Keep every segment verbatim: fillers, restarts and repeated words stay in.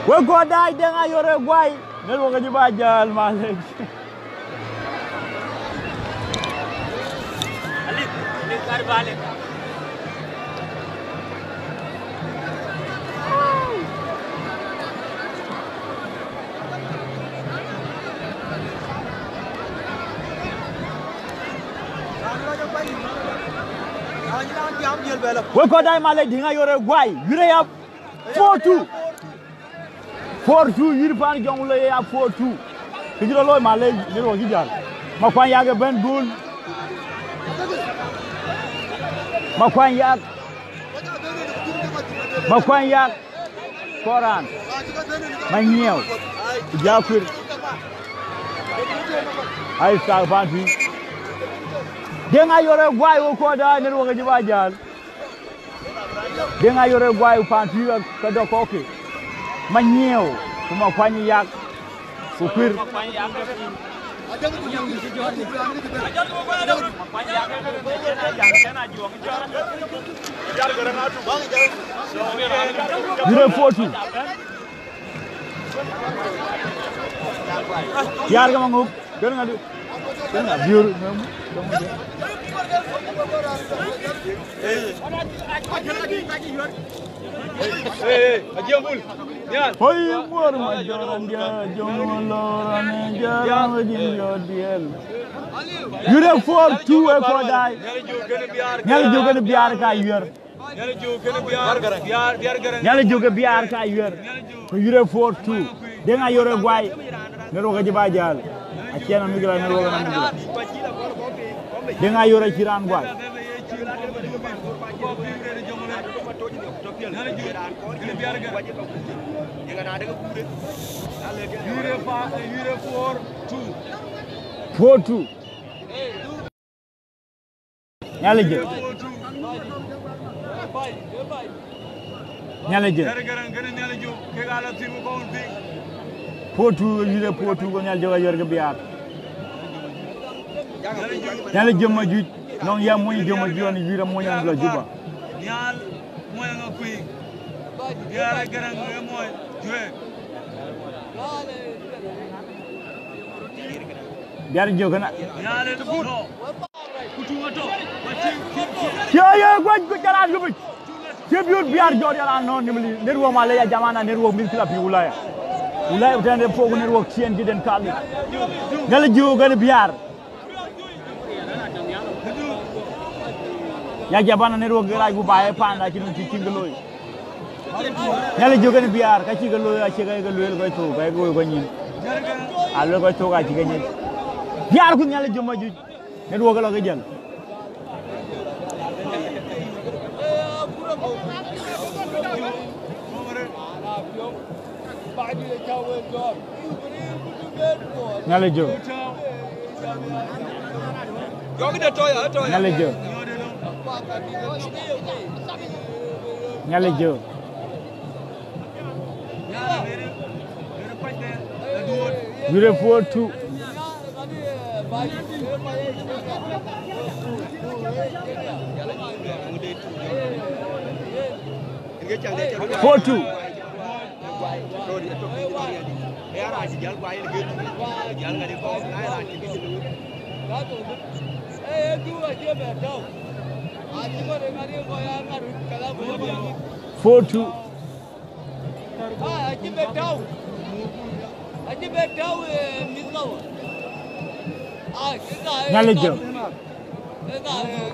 Wek kɔc daai, Deŋ Ayor ë guai, ne luɔk acï ba jäl malec. Wek kɔc daai malec, Deŋ Ayor ë guai, yurë ya four two. Four two, yïr pan jɔŋ le ya four two. Kë cï rɔt looi malec, ne luɔk cï jäl. Makuany Yak ë bɛ̈n gol. Makuany Yak. Makuany Yak. Koran. Manyiëëu. Jakuir. Ai, thaak pan tui. Deŋ Ayor ë guai, wek kɔc daai, ne luɔk acï ba jäl. Deŋ Ayor ë guai, pan tui ke dɔk kɔ̈kë. Manyiëëu, ku Makuany Yak, ku Kuir. Yurë four two. Biar ke maŋup. Kën ŋa du? Kën ŋa biur? Hoi, buɔr ma jɔran dia, jɔŋ lɔran dia, ram jin jɔ diel. Yurë four two, wek kɔc daai. Nhialic jɔk kën biar ka yuɛr. Nhialic jɔk kën biar, biar, biar gɛrɛ. Nhialic jɔk kën biar ka yuɛr. Ku yurë four two. Deŋ Ayor ë guai. Ne luɔk acï ba jäl. Aciɛn amigla, ne luɔk na migla. Deŋ Ayor acï raan guai. Four two. Nhialic jɔk. Nhialic jɔk. Four two, yurë four two, ku Nhialic jɔk ayuɛr ke biar. Nhialic jɔk majuc, nɔŋ ya mony jɔk majuc, an yurë mony an lɔ Juba. Biar jɔk kënë. Cie ye guac ku jalan yubic. Cie biur biar jɔt yalan nɔn nimli. Network malec ya jamana, network mïth kila pi Ulaya. Ulaya tɛ̈n de pok network cien jiden kali. Nhialic jɔk kën biar. Ya jamana network rac ku ba e panda cïn cï cïn ke looi. Nhialic jɔk kën biar, ka cï ke looi, acï ke ke lueel kɔc thok, ka ke woi kɔc nyin. A lueel kɔc thok acï ke nyin. Biar ku Nhialic jɔk majuc. Network lɔ ke jäl. Nhialic jɔk. Nhialic jɔk. Nhialic jɔk. Yurë four two. Four two. Four two. Nhialic jɔk.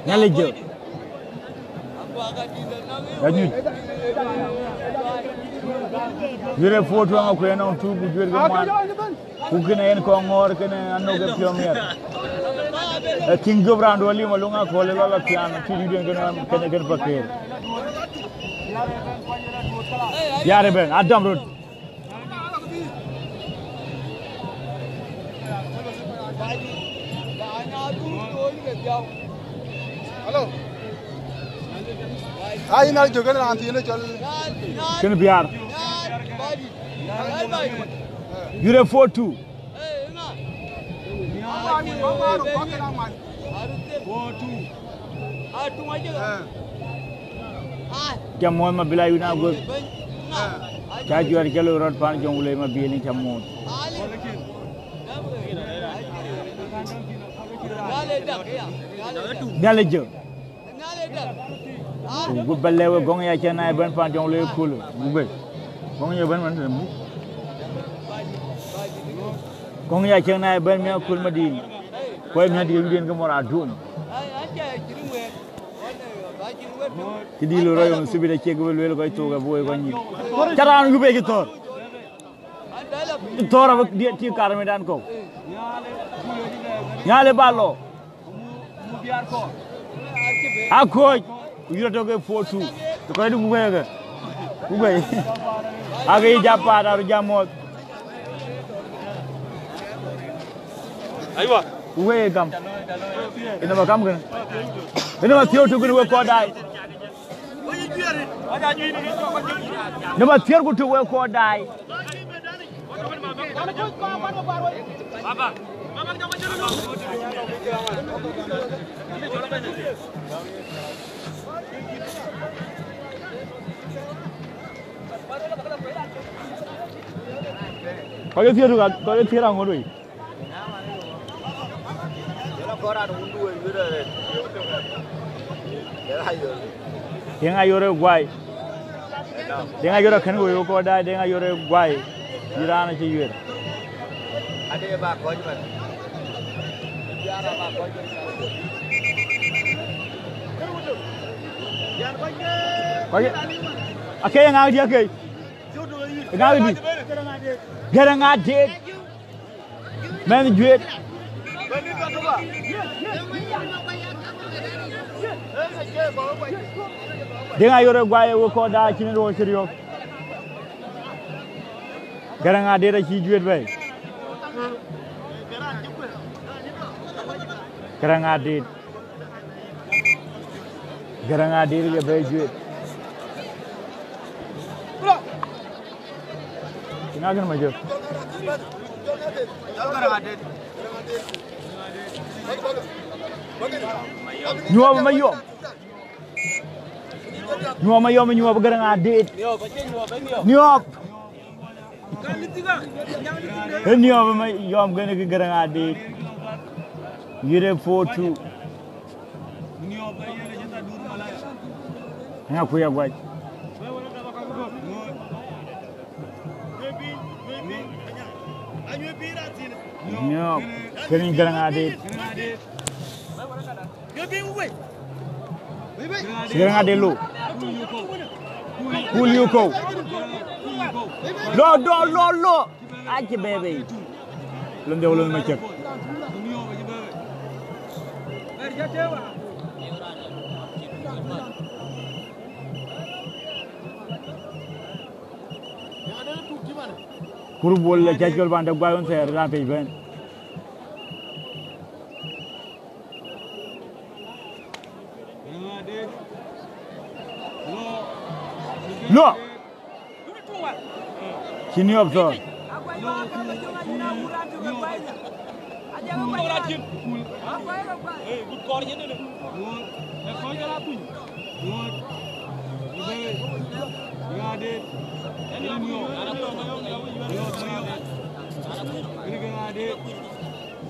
Nhialic jɔk. Anyuc. Yurë four two, aŋa kuɛn nɔŋ two ku juet ke ŋuan. Ku kënë yen kɔŋ ŋɔɔr kënë anɔk ke piɔ̈u miɛt. Ë King Job raan duɔl lim aluŋ akɔ̈l ë lɔ lɔ pian, cï yïdien kënë, kënë, kënë Pakëër. Biar ëbɛ̈n, adɔm röt. Hello. Ai, na jɔk kën raan thiin ë cɔl. Kën biar. Yurë four two. Four two. Jam muɔ̈th ma bila yun a guek. Ca juɛ̈r cä loi rɔt pan Jɔŋlei Mabiël, yïn ca muɔ̈ɔ̈th. Nhialic jö. Ku gup ba lɛ̈k we, Gɔ̈ŋ ya cïn na ëbɛ̈n pan Jɔŋlei Akul. Gup ë. Gɔ̈ŋ ya ëbɛ̈n man tëde muk. Gɔ̈ŋ ya cïn na ëbɛ̈n miäk Akul Madiŋ. Ku ë miäk dït wïc en ke mɔr adun. Këdï loi rɔt yom thibit acie kë bï lueel kɔc thok, abï woi kɔc nyïn. Ca raan yup ë cï thɔ̈r. Thɔ̈r abï diɛt tï kar mëdan kɔ̈u. Nhialic ba lɔ. Akɔ̈ɔ̈c, ku yïr atɔ̈ ke four two. Të kɔc dï ku wëëkë. Ku guëi. Ake yï jam paat, aru jam mɔ̈ɔ̈th. Aywa. Ku wëëk gam. Ënë ba kam kënë. Ënë ba thiëër ku tök kënë wek kɔc daai. Në ba thiëër ku tök wek kɔc daai. Kɔc ë thiëër tök, kɔc ë thiëër aŋot wei. Deŋ Ayor ë guai. Deŋ Ayor akën woi wok kɔc daai, Deŋ Ayor ë guai. Yï raan acï yuëër. Kɔc, ake ye ŋaak diäk ke. Ŋaak dï. Gɛ̈rɛ̈ŋ Adet. Mɛnh Juet. Deŋ Ayor ë guai ë wek kɔc daai, cïn röör cï riɔ̈ɔ̈k. Gɛ̈rɛ̈ŋ Adet acï Juet bɛ̈ɛ̈i. Gɛ̈rɛ̈ŋ Adet. Gɛ̈rɛ̈ŋ Adet ke bɛ̈ɛ̈i Juet. Cï ŋa gën ma jök. Nyuɔɔp ë Mayom. Nyuɔɔp ë Mayom, nyuɔɔp ë Gɛ̈rɛ̈ŋ Adet. Nyuɔɔp. Ë Nyuɔɔp ë Mayom kënë ke Gɛ̈rɛ̈ŋ Adet. Yïr ë four two. Ŋa kuc aguac. Nyuɔɔp kënë Gɛ̈rɛ̈ŋ Adet. Gɛ̈rɛ̈ŋ Adet lo. Kul yï kɔ̈u. Lo, lo, lo, lo. Acï bɛ̈ɛ̈i bei. Lon dhiau lon macek. Kur Bol le cäc col ban de guai ɣön thɛɛr raan pec bɛ̈n. Luɔ. Cïn yɔp thɔɔr.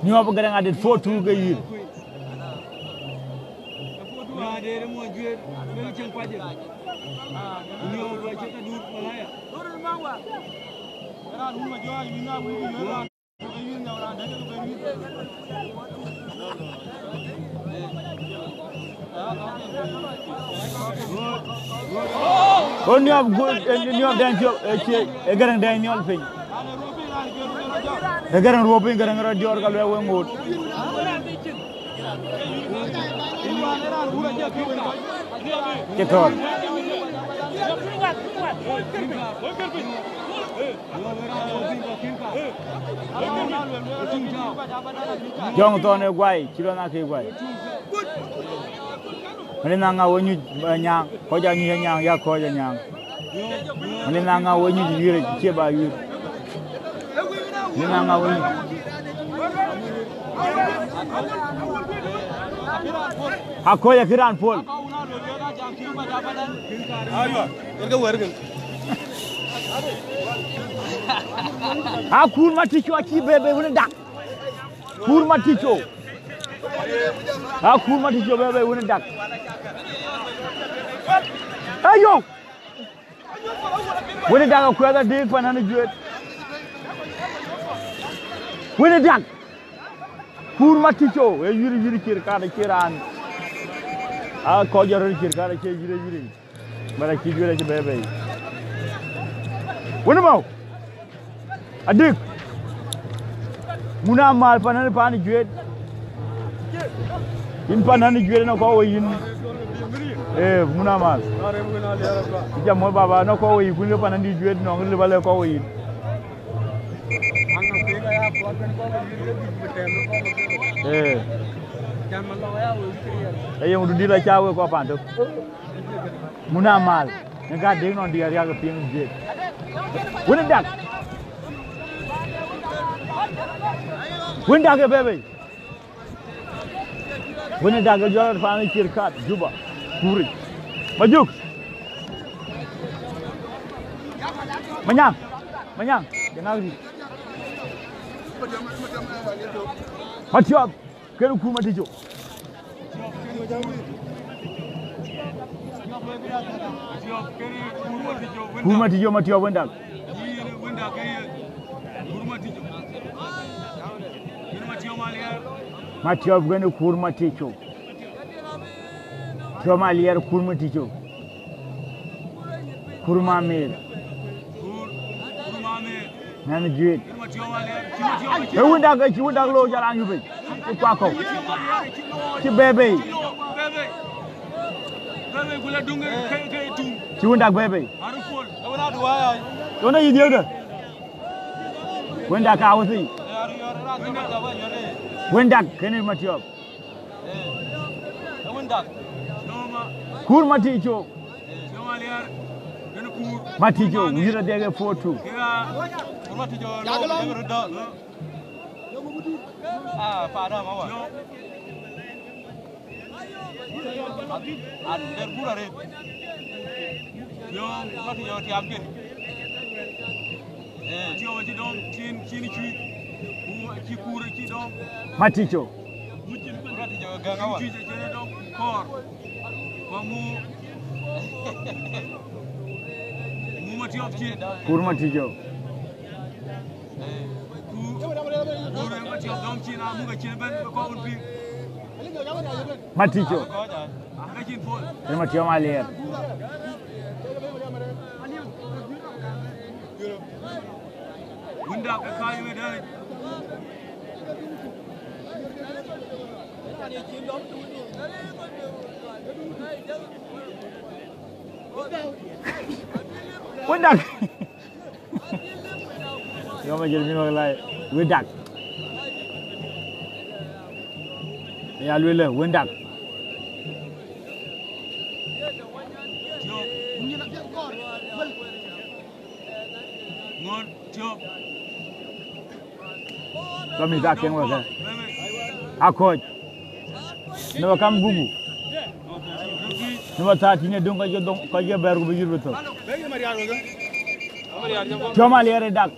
Nyuɔɔp Gɛ̈rɛ̈ŋ Adet four two ke yïr. Go Nyuɔɔp, go, eh, Nyuɔɔp dɛn thiɔ̈k, eh, cie, eh, Gɛ̈rɛ̈ŋ dɛn nyɔl piny. Eh, Gɛ̈rɛ̈ŋ ruɔp piny, Gɛ̈rɛ̈ŋ rɔt diɔɔr ka luɛk wek ŋoot. Cï thɔ̈r. Jɔŋ Thɔn ë guai, cï lɔ na ke guai. Mɛn na ŋa we nyuc, eh, nyaaŋ, kɔc a nyuc a nyaaŋ, ya kɔc a nyaaŋ. Mɛn na ŋa we nyuc wiir, cie ba wiir. Mɛn na ŋa we nyuc. A kɔc a kï raan pol. Aywa, wer ke wer kën. Akuur Matico acï bɛ̈ɛ̈i bei wën ë dak. Kuur Matico. Akuur Matico bɛ̈ɛ̈i bei wën ë dak. Ayo. Wën ë dak akuɛth adïk pan ɣän ë juëët. Wën ë dak. Kuur Matico, ee yïr yïr cïr kat acie raan. A kɔc jɔ röt cïr kat acie yïr yïr. Bɛ̈n acï juël acï bɛ̈ɛ̈i bei. Wën ë mɔ̈u. Adïk. Mun amäl pan ɣän pan juëët. Yïn pan ɣän juëët ënɔ kɔc wei yïn. Ee, mun amäl. Jam mɔ̈u baba ënɔ kɔc wei yïn kun ke pan ɣän juëët nɔŋ lëp alë kɔc wei yïn. Ee. Ee, yeŋö du dït acä wek kɔc pan tök. Mun amäl. Në ka dek nɔn diɛɛr yak piŋ jiëk. Wën ë dak. Wën dak ë bɛ̈ɛ̈i bei. Wën ë dak ë jɔt pan ë cïr kat Juba. Kuuric. Majuk. Manyaŋ. Manyaŋ. Jëŋak rït. Matiɔp. Kënë Kuur Matico. Kuur Matico, Matiɔp wën dak. Matiɔp kënë Kuur Matico. Tiɔp Maliɛɛr Kuur Matico. Kuur Mamer. Nɛn juëët. Ee wën dak, cï wën dak looi jɔl anyup bei. Cï kuak kɔ̈u. Cï bɛ̈ɛ̈i bei. Cï wën dak bɛ̈ɛ̈i bei. Ɣön ayï dhiëëkdä. Wën dak ka wëthii. Wën dak kënë Matiɔp. Kuur Matico. Matico, wïïr adhiɛk ë four two. Matico. Kuur Matico. Matico. Ee Matiɔp Maliɛɛr. Wën dak. Yɔm ajël min wak lai. Wën dak. Ya luelë wën dak. Lɔ mïth aa kiɛŋ wekë. Akɔc. Në wek kam gugu. Në wek thaa tïŋ ë döŋ kɔc ke dhoŋ, kɔc ke bɛ̈ɛ̈r ku bï yïr bï thök. Tiɔp Maliɛɛr ë dak.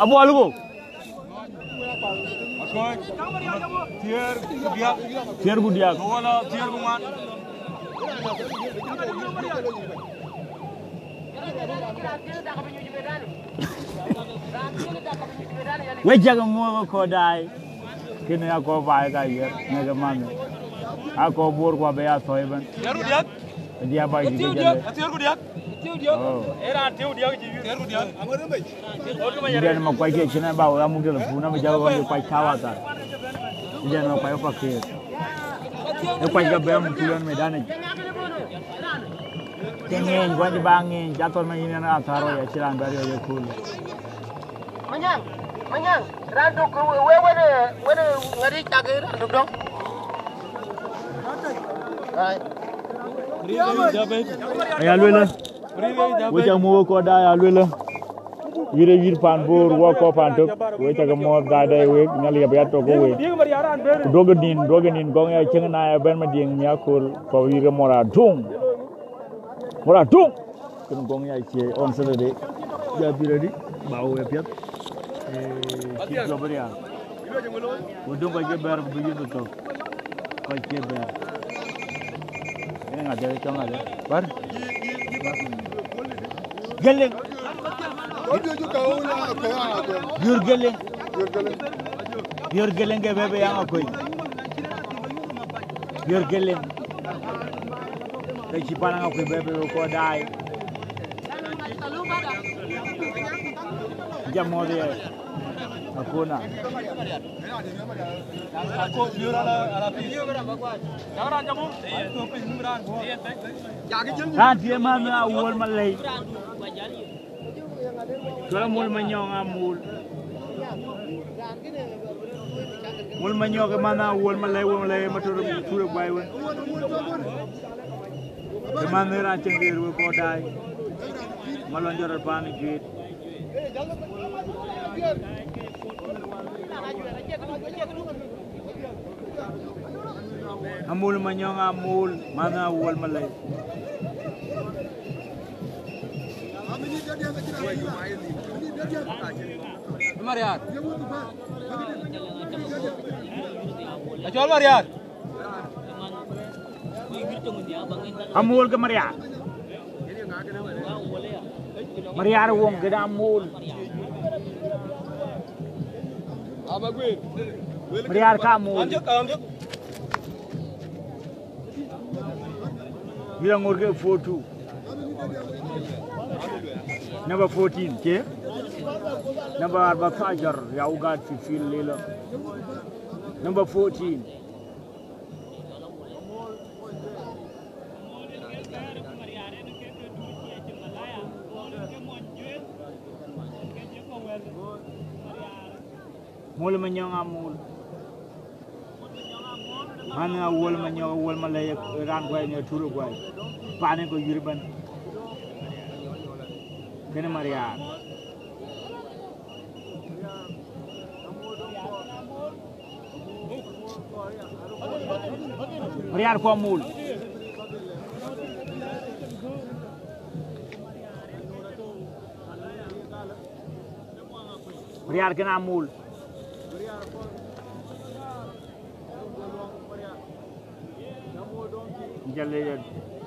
Abuɔl ku. Thiëër ku diäk. Thiëër ku diäk. Wek cak muɔ̈ɔ̈th ë kɔc daai. Kënë akɔ̈u baai ka yiɛ̈r, ŋɛk ë manh. Akɔ̈u Bor ku abï ya thɔ̈i ëbɛ̈n. Diäk baai cï ke jël. Oh. Jɛn ma kuac ke cïn ë ba wek amuk telephone, amï jal wek kuac tääu athar. Jɛn ma kuac ke pakëër. Ë kuac ke bɛ̈ɛ̈m ku yɔn medan yic. Cï ŋeeny, guac ba ŋeeny, ca thɔn ma yïn en athar wei, acï raan bɛ riɔ̈c ë kööl. Manyaŋ, Manyaŋ, raan tök we, we, wene, wene ŋäri cak raan tök dɔ̈ŋ. Ai. Aya luelë. We ca muɔ̈ɔ̈th kɔc daai, aya luelë. Wïïr ë wïïr pan Bor, wɔ kɔc pan tök. We ca ke muɔ̈ɔ̈th daai dɛɛi wek, Nhialic abï ya tök ke wek. Ku duɔ̈kkë nïn, duɔ̈kkë nïn gɔŋ ya cieŋ na ya bɛ̈n Madiŋ nhiaköl, kɔc wïïr ke muɔ̈ɔ̈th adöŋ. Ŋuɔ̈t atuŋ. Kën gɔŋ ya cie on Saturday. Ja bï ready. Ba we piɛth. Eh, cï jɔ bï rial. Ku döŋ kɔc ke bɛ̈ɛ̈r ku bï yïn bï thök. Kɔc ke bɛ̈ɛ̈r. Ënë ŋa dɛ cɔŋ ŋa dɛ? Bär. Geleŋ. Biör Geleŋ. Biör Geleŋ ke bebe yaŋ akoi. Biör Geleŋ. Ke cï pan Aŋakuei bebe kɔc daai. Jam mɔ̈th ye. Akuna. Raan tï ë manh Awuɔl Malɛi. Cɔl Amul Manyɔŋ Amul. Mul Manyɔŋ ë manh Awuɔl Malɛi, wën Malɛi, Mator Ture Guai wën. Ë manh ë raan cïn ɣer wek kɔc daai. Malɔn jɔt rɔt paan ë Juet. Amul Manyɔŋ Amul, manh Awuɔl Malɛi. Mariar. Acɔl Mariar. Amul ke Mariar. Mariar wong ke da Amul. Mariar ka Amul. Mira ŋor ke four two. Number fourteen, ke? Number arba ashar, ya ugat fi field lilo. Number fourteen. Mul Manyɔŋ Amul. Manh Awuɔl Manyɔŋ, Awuɔl Malɛi, raan guai në Ture Guai. Panë ko yïr bɛ̈n. Kënë Mariar. Mariar ku Amul. Mariar kënë Amul. Jale ya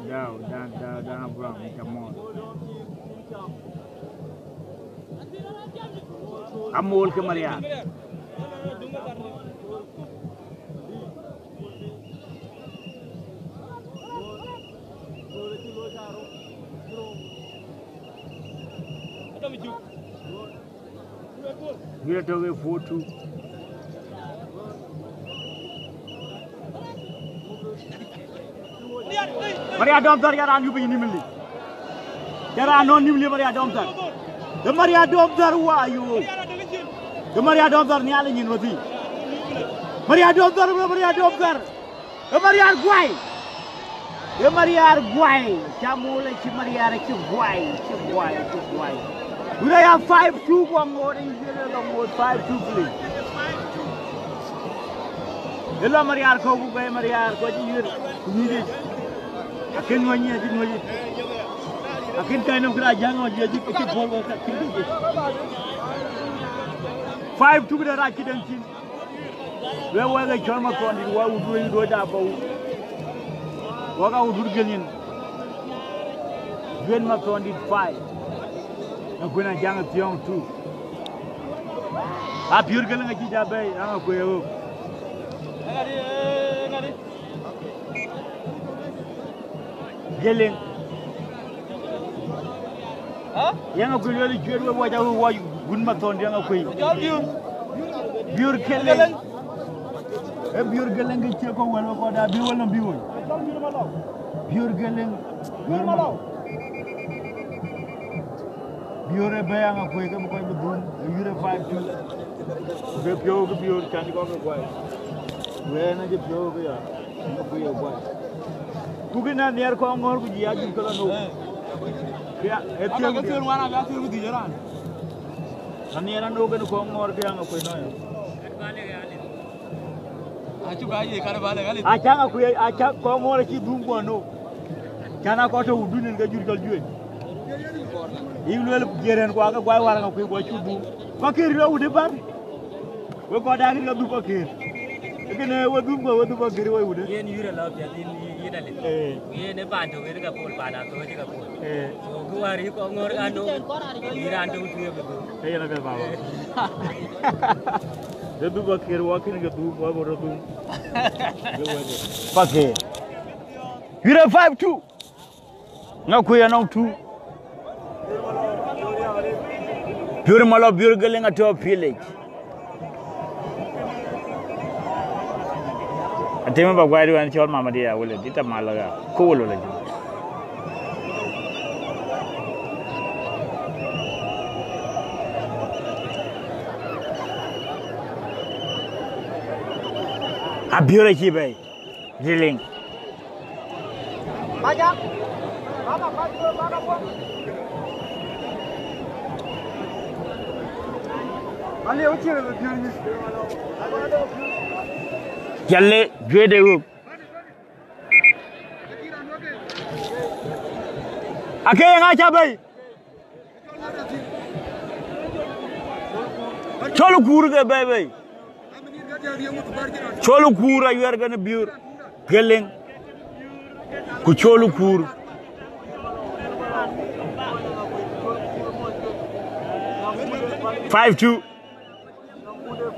daw, dan, dan, dan Abraham, jamon. Amul ke Mariar. Yïn atɔ̈ ke four two. Mariar Dɔm Thär, ya raan yup piny nimli. Ya raan nɔn nimli, Mariar Dɔm Thär. Ke Mariar Dɔm Thär wa yo. Ke Mariar Dɔm Thär nhial nyin wati. Mariar Dɔm Thär, Mariar Dɔm Thär. Ë Mariar guai. Ë Mariar guai. Cï Amul, cï Mariar, cï guai, cï guai, cï guai. Wïn aya five two ku aŋoot, ë yïn ë lɔ ŋoot five two, please. Ë lɔ Mariar kɔ̈u ku bɛ̈i Mariar kɔc cï yïr ku nyïc yic. Akën ŋuɔ̈c nyiɛc, cï ŋuɔ̈c yic. Akën kac nɔm këda jäŋ ŋɔ̈c yic, cï puɔl wek ka kën kën. Five two këde rac këden cin. Wek wek ë cɔl Mathɔndït, wek wut wek duööc da bɔ̈ wut. Wek a wut wut gël nyin. Juet Mathɔndït five. Akuën Ajaŋ Thiɔ̈ŋ two. A Biöör Geleŋ acï ja bɛ̈i, Aŋakuei ɣöök. Geleŋ. Hä? Yɛn Aŋakuei lueel Juet wek wac, awek wac gun Mathɔndït Aŋakuei. Jɔl Biöör. Biöör Geleŋ. Geleŋ. Ee Biöör Geleŋ ke cie kɔ̈k wɛl wek kɔc da bï wël nɔm bï woi. Biöör Geleŋ. Biöör Malɔu. Biöör ë bɛ̈i Aŋakuei ke bï kɔc bï dhun, ë yïr ë five two. Ke piɔ̈u ke Biöör can kɔ̈k ke guai. Wɛ̈ɛ̈n acï piɔ̈u ke ya, Aŋakuei ë guai. Ku kïn anhiɛɛr kɔŋ ŋɔ̈ɔ̈r ku jï ya jur ke lɔ nou. Ee. Ke ya, ë thiëëk ke thiëëk wan abï athiëëk ku dhïc ë raan. Anhiɛɛr anou kën kɔŋ ŋɔ̈ɔ̈r ke Aŋakuei nɔ̈ ya. Acuk aa ye kar ba lɛ̈k, Aŋakuei, acä kɔŋ ŋɔ̈ɔ̈r acï dhum guɔ nou. Can a kɔc tɔ̈ wudun en ke jur cɔl juëc. Yï lueel jiëër en kuak ke guai wär ŋa kuëë guɔ cuk dhuk. Pakëër rɔt wut ë bär. Wek kɔc dak ril adhuk pakëër. Kënë we dhuk guɔ we dhuk pakëër we wut ë. Yen yur ë lɔ piɛth yïn, yïn alith. Eh. Yen ë paan tök yen ka pol, paan athööc ka pol. Eh. So kë wär yï kɔŋ ŋɔ̈r ka nök, yï raan tök tueem ë dhuk. Ee yen apiɛth baba. Ke dhuk pakëër wä kënë ke dhuk wä bä rɔt dhuk. Pakëër. Yur ë five two. Ŋa kuëë anɔŋ two. Biöör malɔ biöör geleŋ atɔ̈ pilic. Atem ba guai duan cɔl mama dia wala dita malaga. Ko wala la. A biöör a ci bɛ̈i. Diliŋ. Jalle juëde wok. Ake ŋa ca bɛ̈i. Cɔl kuur ke bɛ̈i bɛ̈i. Cɔl kuur ayuɛr kën biöör. Geleŋ. Ku cɔl kuur. Five two.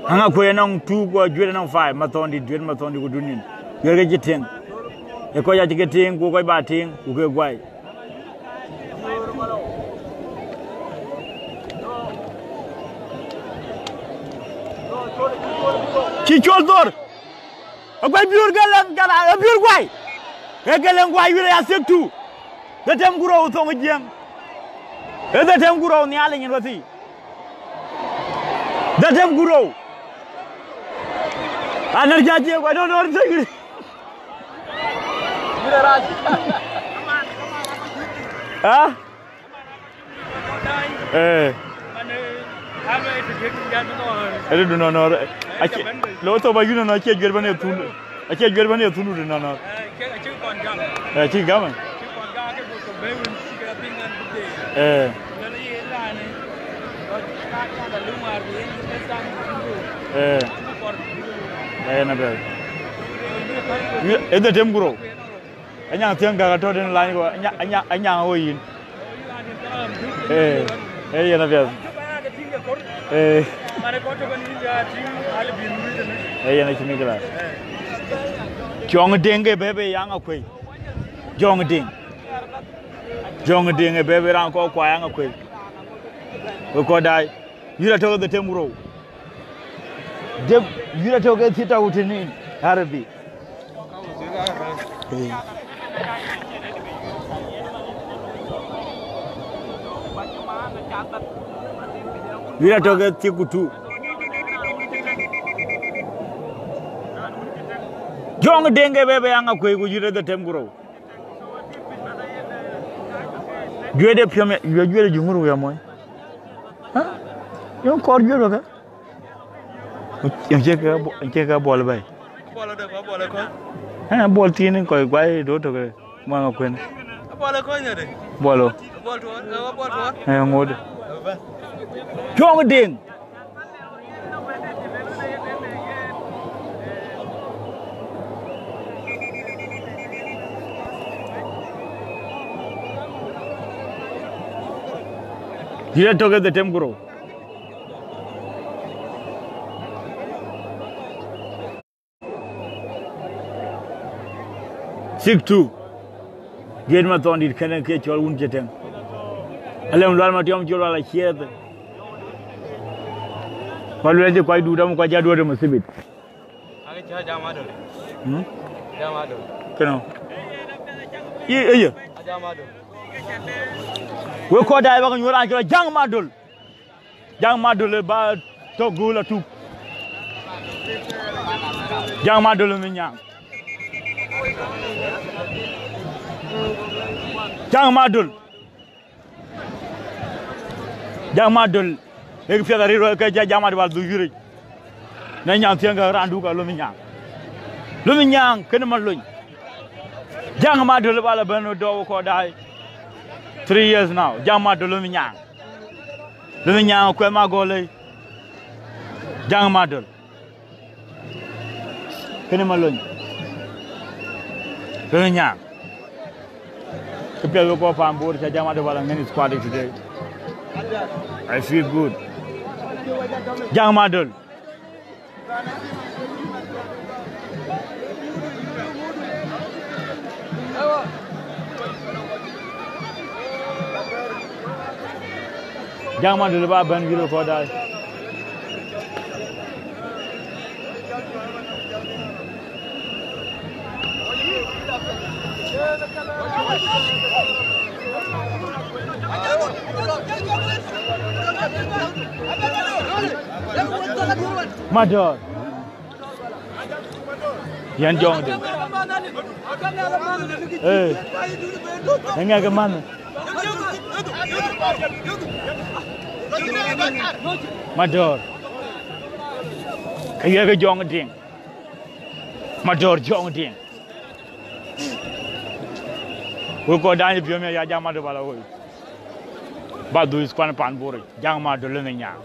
Aŋa kuëë anɔŋ two ku juëd anɔŋ five, mathɔndït, juëd mathɔndït ku dunin. Juëd ke cï tieŋ. Ë kɔc acï ke tieŋ, ku kɔc ba tieŋ, ku ke guai. Cï col thor. Akuec biöör geleŋ jana, ë biöör guai. Ë geleŋ guai wiël aya thiek tu. Dhetem ku rou thoŋ ë jiëŋ. Ë dhetem ku rou nhial ë nyin wäthii. Dhetem ku rou. Anär ja jiëk wä nɔn nɔn tëk. Ha? Eh. Ëdï du nɔnɔr. Acie lo thop ayun nɔnɔr, acie juet bän e thun. Acie juet bän e thun du nɔnɔr. Eh, cï gam. Eh. Eh. Eh, na bɛ. Ëdhë tem guro. Anyaŋ thiëŋ gäk atɔ̈ tën lany kɔ, anya, anya, anyaŋ ɣo yïn. Eh, eh, yen apiɛth. Eh. Eh, yen acï mikla. Jɔŋ Deŋ ke bɛ̈ɛ̈i bei Aŋakuei. Jɔŋ Deŋ. Jɔŋ Deŋ ke bɛ̈ɛ̈i bei raan kɔɔr kuai Aŋakuei. Wek kɔc daai. Yïn atɔ̈ ke dhetem ku rou. Dep, yïn atɔ̈ ke thiëc tɔ̈u tënë yïn, Arabi. Eh. Yïn atɔ̈ ke thiëc ku tu. Jɔŋ Deŋ ke bɛ̈ɛ̈i bei Aŋakuei ku yïn atɔ̈ dhetem ku rou. Juëde piɔ̈m ya, juëde juëde juŋur wia mɔny. Ha? Yöŋ kɔɔr juëde ka? Yöŋ cie ka bo-, cie ka bɔl bɛ̈i. Bɔl de, bɔl kɔc. Eh, bɔl thiin kɔc guai do to ke muaŋ akuën. Bɔl kɔc ne de. Bɔl o. Bɔl tuɔɔr, eh, bɔl tuɔɔr. Eh, ŋot. Jɔŋ Deŋ. Yïn atɔ̈ ke dhetem ku rou. Six two. Juet Mathɔndït kënë ke cɔl wun cï tëŋ. Alem Lual Matiɔm cï Lual aciɛth. Kua luel cï kuac duut amu kuac aduɔ̈t ë muthibit. Ake cä jam adol. Hmm? Jam adol. Kënë. Ye, ye, ye. Jam adol. Wek kɔc daai bäk nyuɔ̈r raan cɔl Jaŋ Madol. Jaŋ Madol ë ba tök gööl atuk. Jaŋ Madol ë Minyaŋ. Jaŋ Madol. Jaŋ Madol. Ë piɛth arëët rɔt ke ja Jaŋ Madol ba dhuk yuric. Në nyaŋ thiëŋ ke raan duk a Lomi Nyaŋ. Lomi Nyaŋ kënë man lony. Jaŋ Madöl ba la bɛ̈n dɔ̈ɔ̈u kɔc daai. Three years now. Jaŋ Madöl lɔ nyaŋ. Lɔ nyaŋ kuɛth ma gɔl lei. Jaŋ Madöl. Kënë Malony. Lɔ nyaŋ. Kë piɛth wek kɔc paan Bor, ca Jaŋ Madöl ba la ŋɛn squad today. I feel good. Jaŋ Madöl. Jaŋ Madöl ba bɛ̈n yïr kɔc daai. Madöl. Yɛn Jɔŋ Deŋ. Ee. Ë ŋɛk ë manh. Madöl. Ë ŋɛk ë Jɔŋ Deŋ. Madöl Jɔŋ Deŋ. Wek kɔc daai piɔ̈u ya Jaŋ Madöl ba la woi. Ba dhuk squad paan Bor. Jaŋ Madöl lɔ nyaŋ.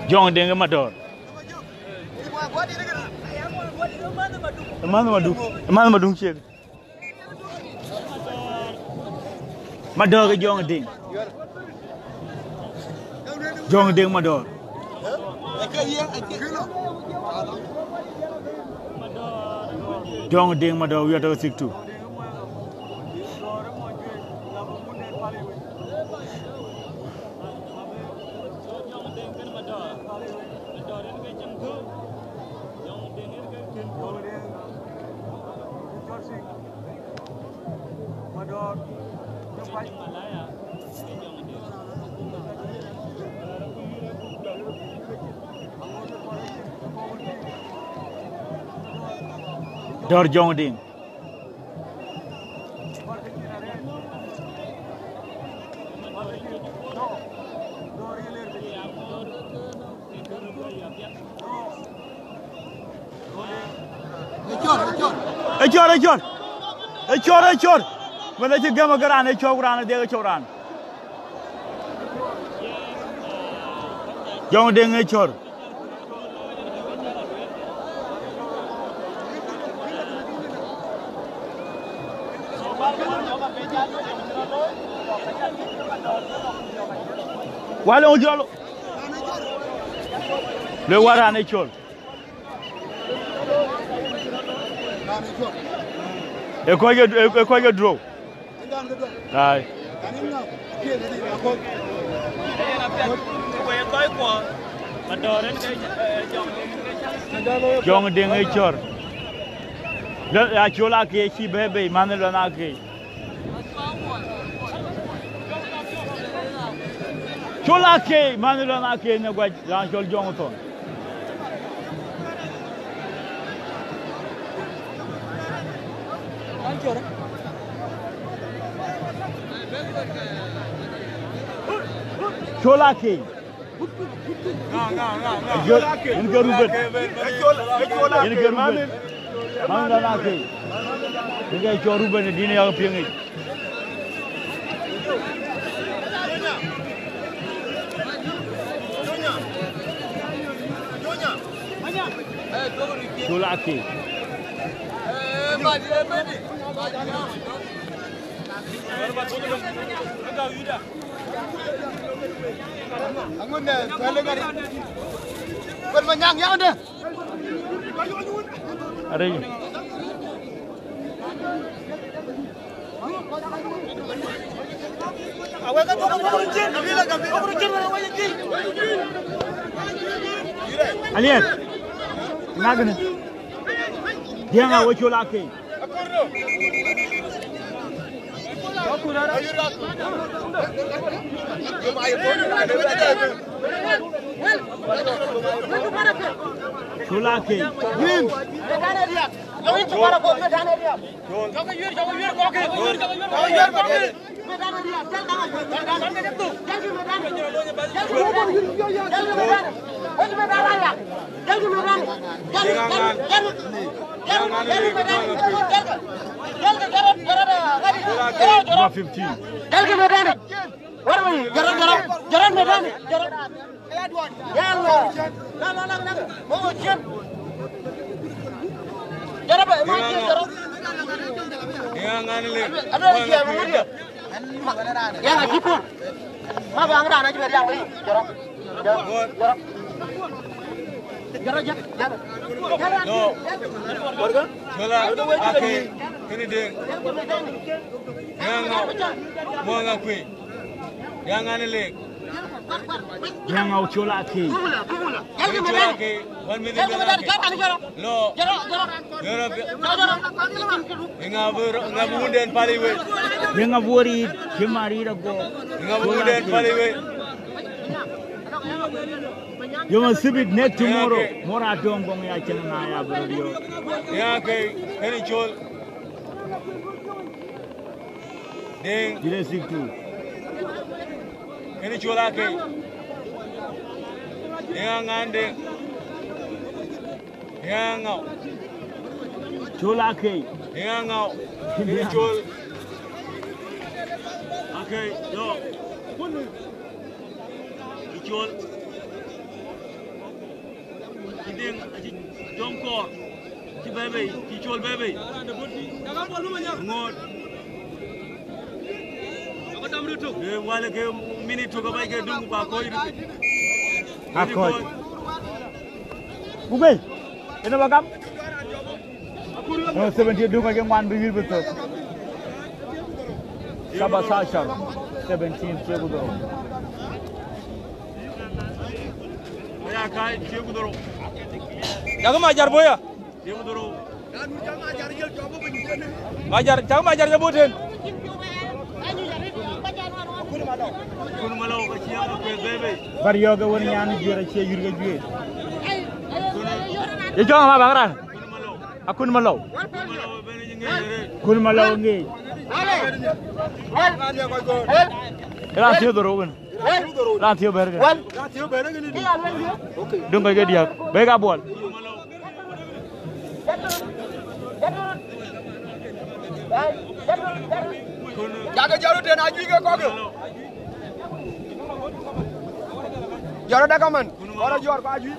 Jɔŋ Deŋ ë Madöl. Ë manh Maduk. Ë manh Maduk ciek. Madöl ke Jɔŋ Deŋ. Jɔŋ Deŋ Madöl. Jɔŋ Deŋ Madöl, we are talking six two. Dɔ̈ɔ̈r Jɔŋ Deŋ. Ë cɔr, ë cɔr. Ë cɔr, ë cɔr. Wën acï gɛm ke raan ë cɔk raan, ë dhiɛk ë cɔk raan. Jɔŋ Deŋ ë cɔr. Wal ë jɔl. Le waran ë cɔl. Ë kɔc ke, ë, ë kɔc ke drou. Ai. Jɔŋ Deŋ ë cɔr. Lɔ, acol akëc cï bɛ̈ɛ̈i bei, manh lɔn akëc. Col akëc, manh lɔn akëc në guac, raan cɔl Jɔŋ Thɔn. Col akëc. Yen ke Ruben. Yen ke Ruben. Manh lɔn akëc. Yen ke cɔl Ruben ë dïn ë yak piŋ yic. Col akëc. Aŋun de, tuɛl ë gari. Kuɛl ma nyaŋ yaŋ de. Arëc. Aliɛt. Ŋakënë. Diɛ̈ŋ a we col akëc. Col akëc. Number fifteen. Jɔt, jɔt, jɔt, jɔt medani, jɔt. Yalla. La, la, la, la. Mo cin. Jɔt ba, mo cin, jɔt. Ŋa ŋan le? Ado ya mo dia. Yalla, kipon. Ma ba ngara na jibe dia. Jɔt. Jɔt. Jɔt, jɔt. No. Warga? Cola, ake, kini de. Ŋa ŋa. Mo ŋa kwe. Ŋa ŋa ne lek. Ŋa ŋa Cola ake. Cola ake. One minute. Lo. Jɔt. Ŋa bu, ŋa bu wunden pali we. Ŋa bu wori, cimari da go. Ŋa bu wunden pali we. Yom asibit next tomorrow. Mora dong gong ya ceng na ya bro. Ya ke, keni Col. Ding. Jire sik tu. Keni Col ake. Ya ngande. Ya ngau. Col ake. Ya ngau. Keni Col. Ake, yo. Col. Ci Deŋ acï jɔm kɔɔr, ci bɛ̈ɛ̈i bei, ci Col bɛ̈ɛ̈i bei. Ŋoot. Ee, wale ke minit tök abac ke döŋ ku ba kɔc röt. A kɔc. Ku bei, ënë ba gam. Ënë seventeen döŋ aye ŋuan bï wïïr bï thök. Saba Sashar, seventeen, thiëëk ku dhorou. Aya kai, thiëëk ku dhorou. Jakï Majar boya. Thiëëk ku dhorou. Majar, jakï Majar jabo ten. Kun Malou ka ciëŋ akuëth bebe. Bar yɔ̈ɔ̈k ë wën nyan juëër acie yïr ke juëër. Ye jɔŋ ama bak raan. Akun Malou. Kun Malou ŋic. Raan thiëëu dhorou wën. Raan thiëëu bɛ̈ɛ̈r kë. Döŋ kɔc ke diäk. Bɛ̈ɛ̈i ka buɔl. Jakë jɔt tën ajuëc ke kɔ̈kë. Jɔt dakaman. Kɔn jɔt kɔc ajuëc.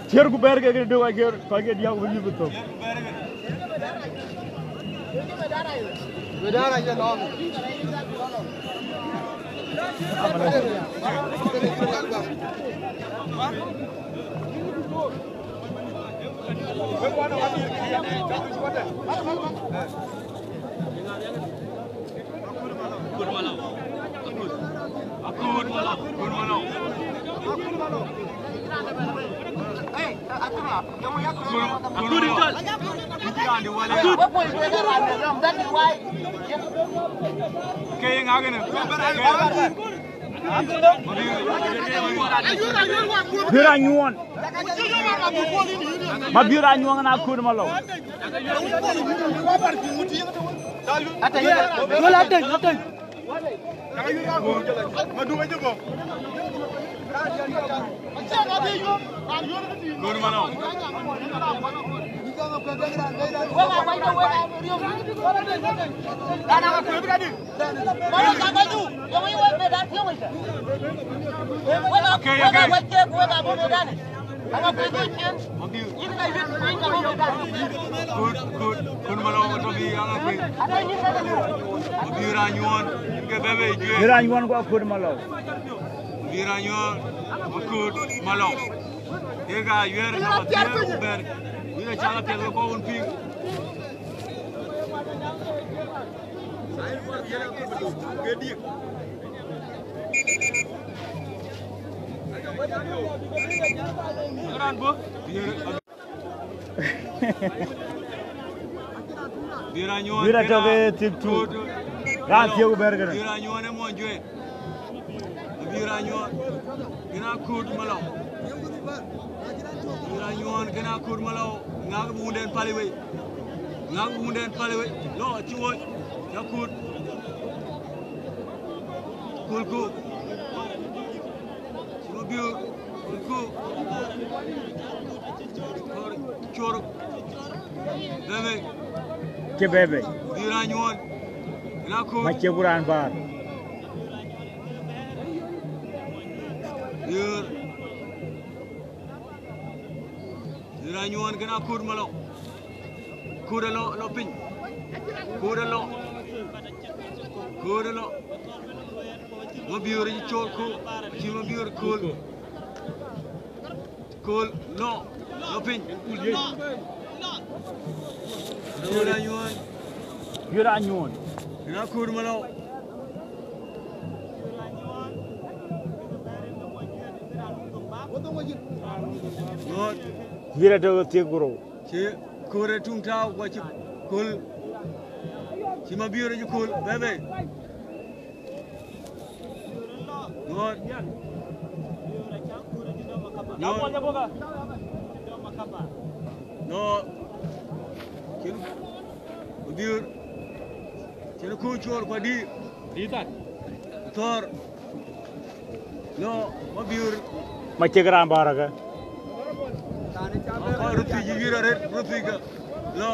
Thiëër ku bɛ̈ɛ̈r ke kë döŋ ajuëc kɔc ke diäk bï yup thok. Bï raan nyuɔɔn. Ma bï raan nyuɔɔn na Kun Malou. Ateny, ateny, ateny. Kun Malou. Okay, okay. Good, good. Kun Malou, to bi yang aku. Bi raan nyuɔɔn, ke bebe juëc. Bi raan nyuɔɔn ku Kun Malou. Bi raan nyuɔɔn, Kun Malou. Ye ka yuɛɛr na ba thiëëk ku bɛ̈ɛ̈r. Wïn a cak apiɛth ke kɔc wun piŋ. Bï raan nyuɔɔn. Bï raan tök ë tik tu. Raan thiëëu bɛ̈ɛ̈r kënë. Bï raan nyuɔɔn ë muɔny juëc. Bï raan nyuɔɔn, kën akut malɔu. Bï raan nyuɔɔn, kën akut malɔu. Ŋak bï wunden pal wei. Ŋak bï wunden pal wei. Lɔ, acï wöc. Cï akut. Kulku. Cï Mabiöör. Kulku. Cor, cor. Bebe. Cï bebe. Bï raan nyuɔɔn. Kën akut. Ma cï ku raan bäär. Yöör. Yöör anyuɔɔn kën akut malɔ. Kut ë lɔ, lɔ piny. Kut ë lɔ. Kut ë lɔ. Mabiöör cï col ku. Cï Mabiöör kööl. Kööl, lɔ, lɔ piny. Yöör anyuɔɔn. Yöör anyuɔɔn. Kën akut malɔ. Ŋɔɔt. Bï rɔt tɔ̈ thiëk ku rou. Cï kööl ë tuŋ tääu, ku acï kööl. Cï Mabiöör cï kööl, bebe. Ŋɔɔt. Ŋɔɔt. Ŋɔɔt. Cïn Mabiöör. Cïn ku cuɔl ku adï. Thɔ̈r. Lɔ, Mabiöör. Ma cï raan bäär ke. Akɔc röt thiic, yï wiɛ̈r arëët, röt thiic ke. Lɔ.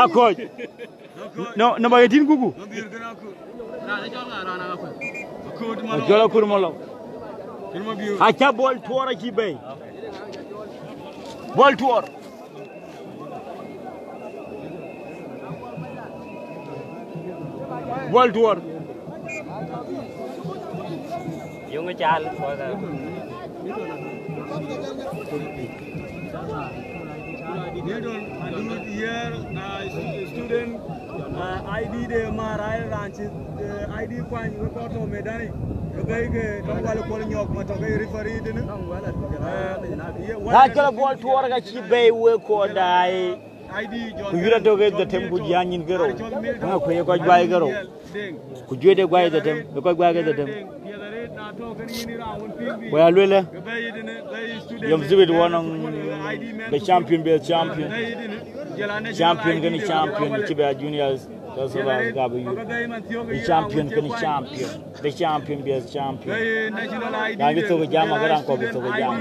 Akɔc. Lɔ, kë- No, no, ba ye tïŋ kuku. Mabiöör kën akut. Raan ë cɔl ŋa, raan akut. Akut malɔ. Acɔl akut malɔ. Kën Mabiöör. Aca Bol Tuɔɔr acï bɛ̈i. Bol Tuɔɔr. Bol Tuɔɔr. Yöŋ cal further. Nidon adut yer, uh, stu- student, uh, I D de mar ai ran ci, uh, I D kuany we kɔc tɔ̈ medani. Ke bɛ̈i ke tɔ̈ wal kuɔl nyɔk ma tɔ̈ ke referee dini. Uh, ye- Na cɔl Bol Tuɔɔr ka cï bɛ̈i we kɔc daai. Ku yïn atök ë dhetem ku jiëc nyin ke rou. Ŋa ku ye kɔc guai ke rou. Ku juëc de guai dhetem, ë kɔc guai ke dhetem. Ku ya luelë, yom dhibit wɔ nɔŋ the champion, best champion. Champion kënë champion, cï bɛ juniors, that's what I got you. The champion kënë champion. The champion, best champion. Raan cï thök ë jam, ke raan kɔ̈k bï thök ë jam.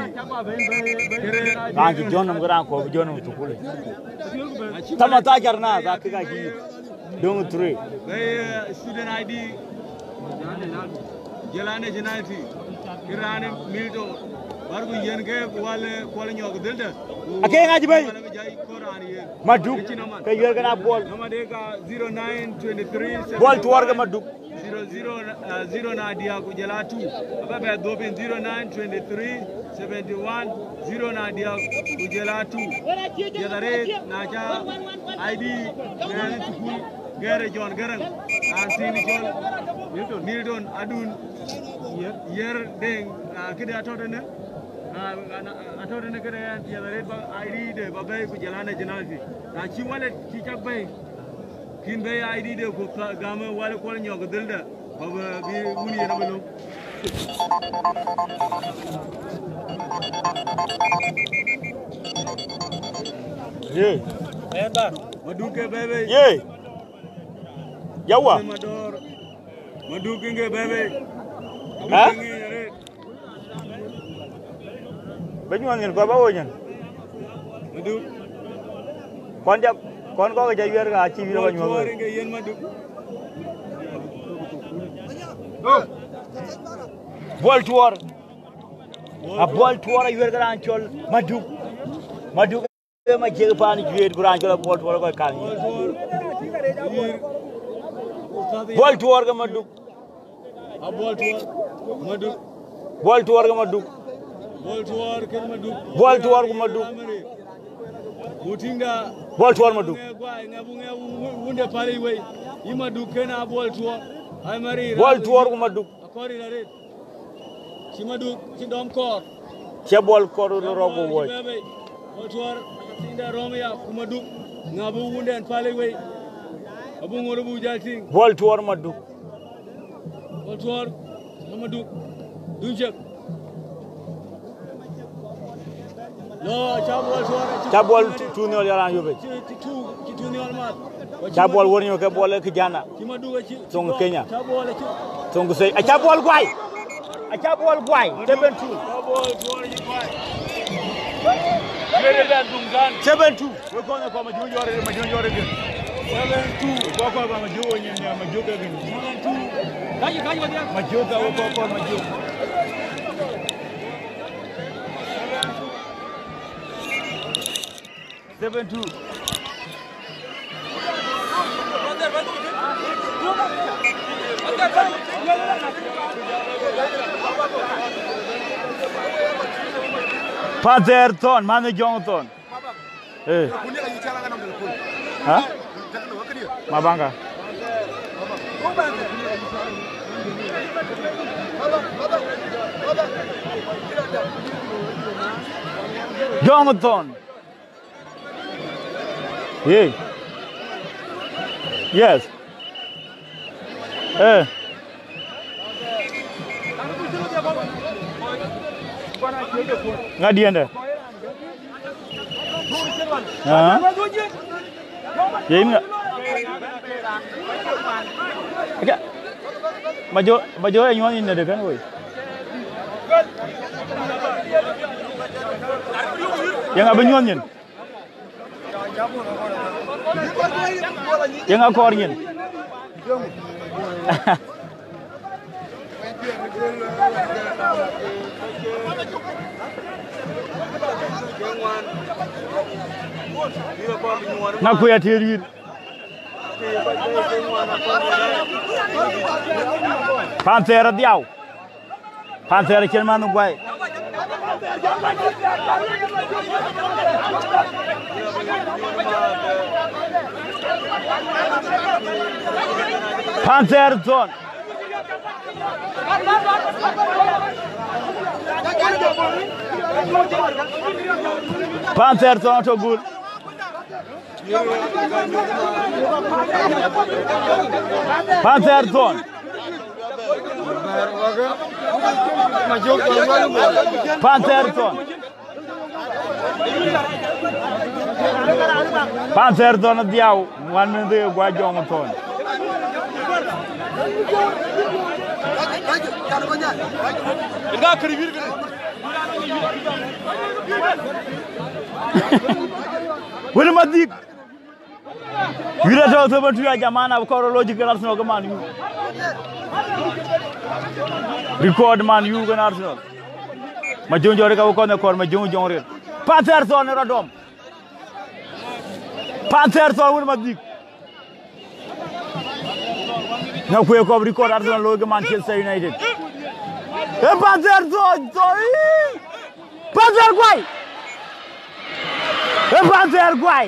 Raan cï jɔ̈n nɔm, ke raan kɔ̈k bï jɔ̈n nɔm thukul. Tama thacar na, dha kek acï yïk. Döŋ three. Bɛ̈i, eh, student I D. Jël an nationality. Kë raan ë Milton. Bär ku yen ke wal, eh, kuɔl nyɔk dhëldä. Ake ŋac bɛ̈i. Wal bï jai kɔn raan yen. Maduk. Ke cïn aman. Ke yuɛ̈r kën a Bol. Nama de ka zero nine twenty three. Bol Tuɔɔr ke Maduk. Zero zero, uh, zero na diäk ku jël a two. Aba bɛ dhop in zero nine twenty three seventy one zero na diäk ku jël a two. Jël arëët na ca I D gɛɛr thukul, gɛɛr John Garang. An thiin cɔl Milton Adun. Yer Deng, uh, këde atɔ̈ tënë. Uh, atɔ̈ tënë këde, jël arëët ba I D de ba bɛ̈i ku jël a nationality. Na cï wallet cï cak bɛ̈i. Kïn bɛ̈i I D de ku gam wal kuɔl nyɔk dhëldä, ba bï wun yen abï löŋ. Ye. Maduk ke bɛ̈i bei. Ye. Yawa. Maduk kïn ke bɛ̈i bei. Ha? Maduk kïn ke arëët. Bï nyuɔɔth nyin kɔc ba wööc nyin. Maduk. Kɔn jam, kɔn kɔ̈k ca yuɛ̈r ka cï wiɛ̈r ba nyuɔɔth wei. Tuɔɔr ke yen Maduk. Bol Tuɔɔr. A Bol Tuɔɔr a yuɛ̈r ke raan cɔl Maduk. Maduk. Ë ma ciëk paan juëët ku raan cɔl Bol Tuɔɔr kɔc kan. Bol Tuɔɔr ke Maduk. A Bol Tuɔɔr Maduk. Bol Tuɔɔr ke Maduk. Bol Tuɔɔr kën Maduk. Bol Tuɔɔr ku Maduk. Ku tïŋda. Bol Tuɔɔr Maduk. Ŋɛ guai, ŋɛ bu ŋɛ wu- wu- wunde pal wei. Yï Maduk kën a Bol Tuɔɔr. Ai mari Bol Tuɔɔr ku Maduk. Akɔɔr in arëët. Cï Maduk, cï dɔm kɔɔr. Cï Bol kɔɔr rɔt rɔt ku wööc. Bɛ̈i bei. Bol Tuɔɔr, tïŋde rɔ̈m ya, ku Maduk. Ŋa bï wunden pal wei. Abu ŋor abu jal tiŋ. Bɔl tuɔɔr Maduk. Bɔl tuɔɔr Maduk. Dun cek. Lo, aca bɔl tuɔɔr, aca Ca bɔl bɔl tu, tu nhiɔl yalan yubet. Ci, ci tu, ci tu nhiɔl mat. Ca bɔl wor nyök ke bɔl e kijana. Ci Maduk aci. Thoŋ Kenya. Ca bɔl aci. Thoŋ Kusei. Aca bɔl guai. Aca bɔl guai. Seven two. Ca bɔl tuɔɔr aci guai. Seven two. Wek kɔn e kɔn Majök jɔɔr, Majök jɔɔr gën. Seven two. Kɔn kɔn ba Majök wo nyin ya Majök gën. Seven two. Kaji, kaji, kaji. Majök ka wo kɔn kɔn Majök. Seven two. Panther Thon, man e Jɔŋ Thon. Eh. Ha? Mabanga. Jonathan. Hey. Yes. Eh. Ŋa diɛndɛ? Ah. Ye yïn ŋa? Aca, Majök, Majök e nyuɔɔth yïn de kën woi. Ye ŋa bï nyuɔɔth nyin? Ye ŋa kɔɔr nyin? Ŋa kuëë atir yïn? Panther adhiau. Panther acïn man guai. Panther Thon. Panther Thon atɔ̈ gul. Panther Thon. Panther Thon. Panther Thon adhiau, ŋuan min dhie guac Jɔŋ Thon. Wën madhik. Wït atɔ̈ thëpë tui a jamana, bï kɔɔr logic kën Arsenal ke Man U. Record Man U kën Arsenal. Majök jɔŋ riɛt ka bï kɔn e kɔɔr Majök jɔŋ riɛt. Panther Thon ë rɔt dɔm. Panther Thon wën madhik. Ŋa kuëë kɔp record Arsenal looi ke Manchester United. Ee Panther Thon, Thon, ii! Panther guai! Ee Panther guai!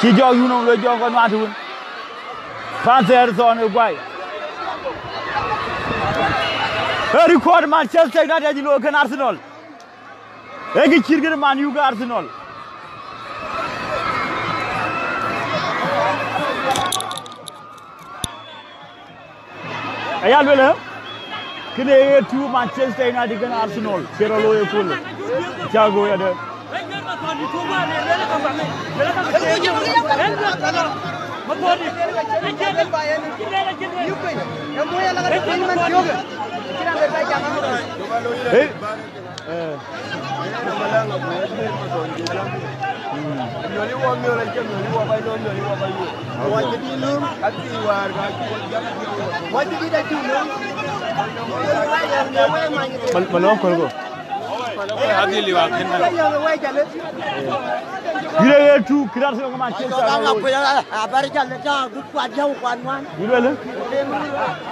Cï jɔk yun nɔm lo jɔk kɔn mat wun. Panther Thon ë guai. Ee record Manchester United acï looi kën Arsenal. Ee kë cït kën Man U ke Arsenal. Aya luel, eh? Kënë ee tu Manchester United kën Arsenal, ke rɔ looi ëköl. Thiago ya de. Hey. Eh. Mal-, malɔŋ kɔ̈l go. Adhil liwa kën. Yïn ee tu, kï rɔt thiɔ̈k ke Manchester. Abar jal le ta, gup kuat jɔu kuat ŋuan. Yïn luel?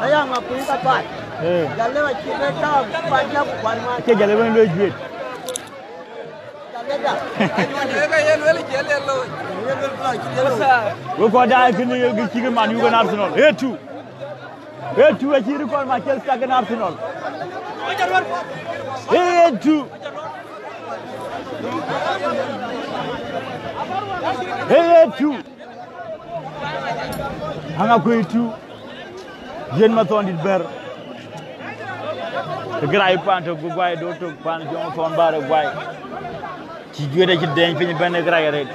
Aya ŋa piny ka pat. Eh. Jal le wa cï le ta, gup kuat jɔu kuat ŋuan. Acie jal le bɛ̈n luel juet. Jal le da. Wek kɔc daai kënë ye kë cï ke Man U kën Arsenal. Ee tu. Ee tu acï record Manchester kën Arsenal. Ee tu. Ee, ee, two. Aŋakuei two. Yen Mathɔndït bɛ̈r. Ke gërac pan tök bï guai döt tök, pan Jɔŋ Thɔn Bär ë guai. Cï juëc acï dɛɛny piny ëbɛ̈n ë gërac arëët.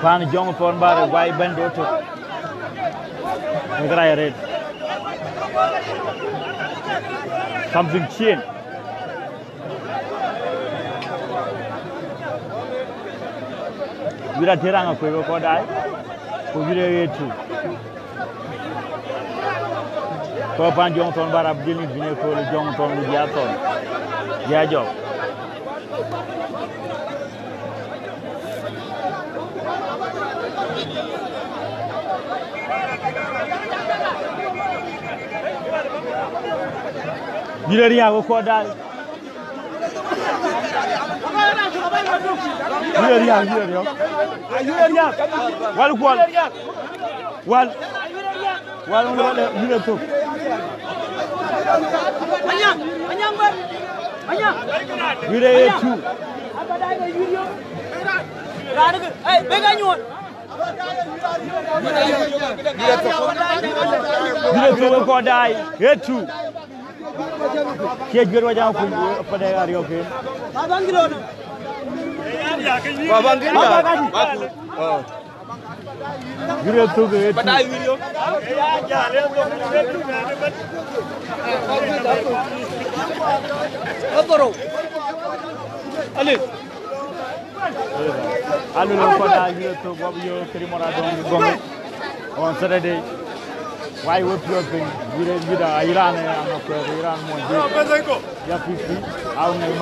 Pan Jɔŋ Thɔn Bär ë guai bɛ̈n döt tök. Ë gërac arëët. Something change. Wït Ater Aŋakuei ke kɔc daai, ku wït ë ɣet tu. Kɔc pan Jɔŋ Thɔn Bär abï dhil nït bïn ë kööl Jɔŋ Thɔn ku Jia Thɔn. Jia Jɔk. Wït ë riääk ke kɔc daai. Yïn ë riääk, yïn ë riääk. Yïn ë riääk. Wal kuɔl. Wal. Wal, wal, wal, yïn ë thök. Yïn ë ye two. Yïn ë thök kɔc daai. Ye two. Cie juëc wacä kuc, ë, pëdë ariɔ̈k ken. Baba Ngirda. Baba Ngirda. Oh. Juëc thök ë two. Padai video. Adhoro. Ale. Alu lo kɔc daai, wït ë thök, wap yo këri mɔr adɔŋ gɔŋ on Saturday. Wai we piɔ̈ɔ̈th piny, wït ë, wït ë, ayï raan ë Aŋakuei, ayï raan mony juëc. Ya fifty, au ŋɛk